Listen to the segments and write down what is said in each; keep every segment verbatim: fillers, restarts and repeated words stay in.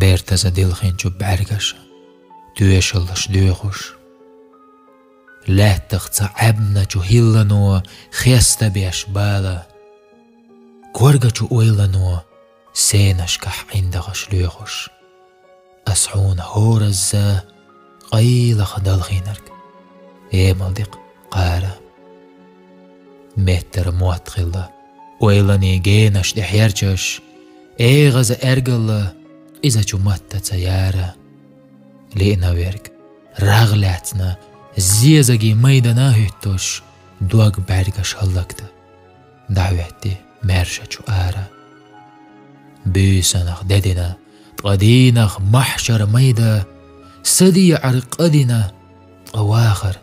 Бертаза дилхинчу бӀаьргаша тоьшаллаш доьхуш, лаьттах ца Ӏаьбначу хӀиллано хеста беш бала, коргачу ойлано сенашкахь ӀиндагӀаш лоьхуш. Ас хьуна хӀоразза къайлаха далхийнарг, эмал декъа кхара. Меттара мотт хилла ойланийн генаш тӀе хьерчаш, эгӀаза аьргалла къизачу матта ца яра. Лиъна верг, рагӀ лаьцна, зезагийн майдана хӀуьттуш, дог бӀаьргаш хӀаллакда, дӀахӀоьттий маьршачу ара. Буьйсанах де дина, ткъа дийнах махьшара майда, са деӀар къа дина, ткъа вахар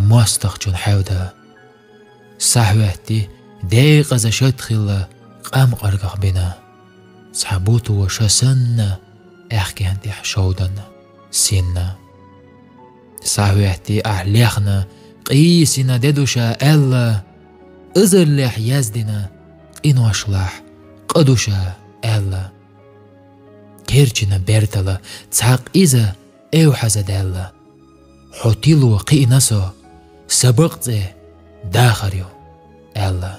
мостагӀчун хьаьвда. СхьахӀоьттий декъаза шад хилла, къамкъаргах бина. Цхьа буто ша санна, аьхкенна тӀехь шовданна синна. СхьахӀоьттий ахь лехна, къийсина де ду ша аьлла, азаллехь яздина, къиношлахь къа ду ша аьлла. Керчина бертала цхьа къиза эвхьаза даьлла. Хьо тило кхиъна со, са бакъ цӀе дахар ю аьлла.